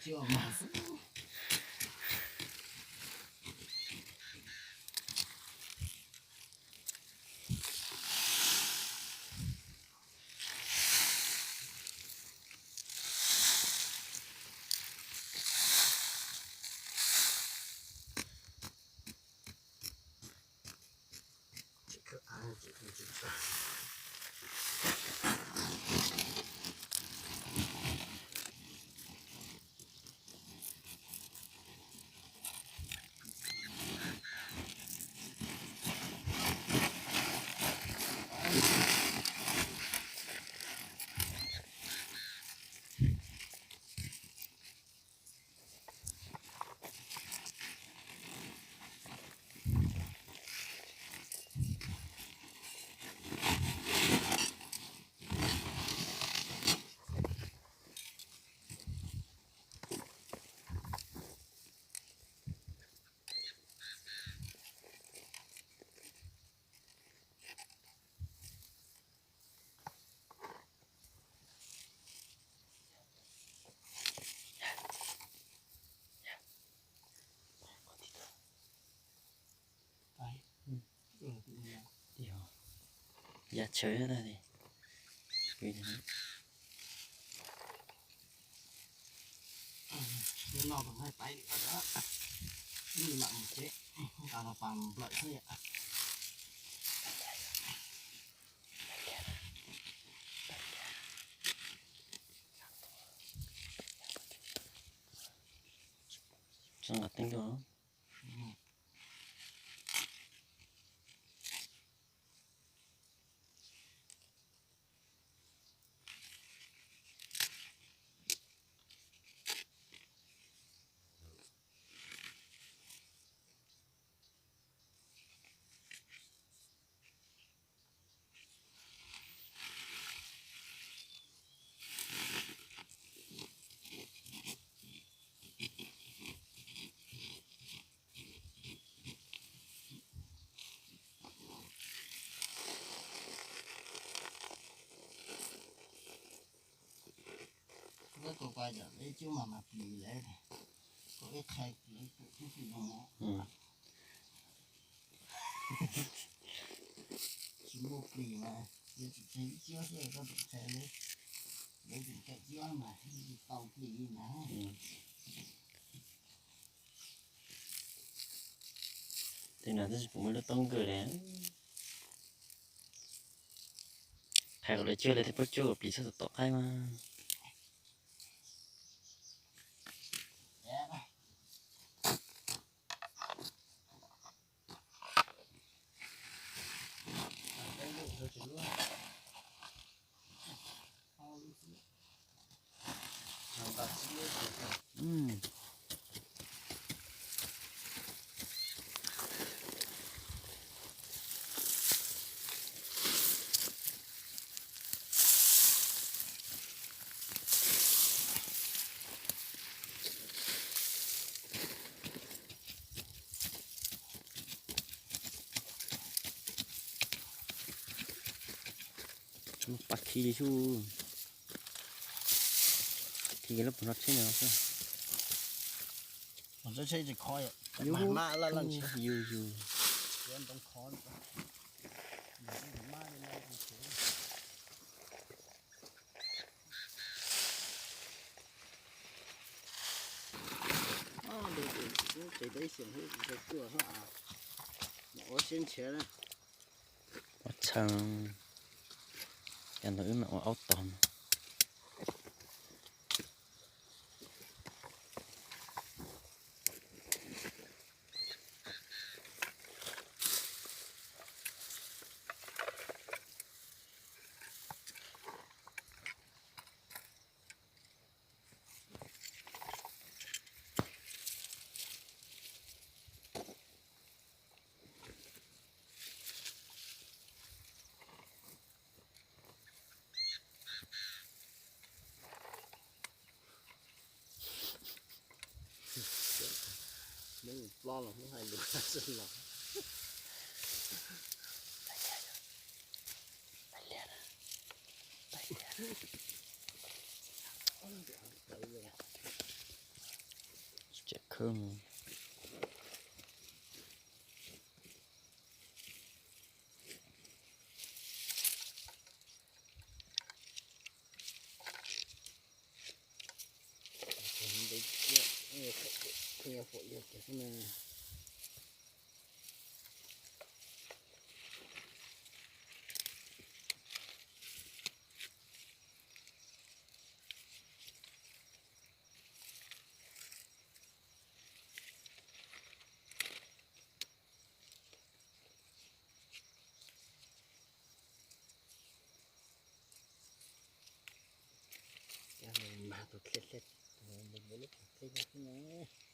Ya tsawv tag li. Hnub no kuv hais pais, wb mam mus tsev, nqa los pas nplawm xwb yom. Txhob nqa teeb dua. Kuv kuv pais yam ib cub mas mas plis lawm, kuv ib qhai plis pum pum pum no. Tsis muaj plis mas yuav tsum tseg ib ciab xwb koj tseem qhia li, yuav tsum kaim ciab mas tsis tau plis li na. Tej no twb tsis pom muaj lub taub nkawj li. Hais kom lawv cuag li tej pab cuab kom plis txhob tom tom qaib mas. Tsis muaj pab khi li xwb. Khi lub pov no tsheb no xwb. Tsheb tsis kho yus, yus yus. Ua tshee, cov ntawd wb mam ua aub tog no. Muab plob los muab hais lus xwb los. Khawb mus. Cab mus mag tus dlej dlej, tus mus mus lub qhov dlej no xwb na.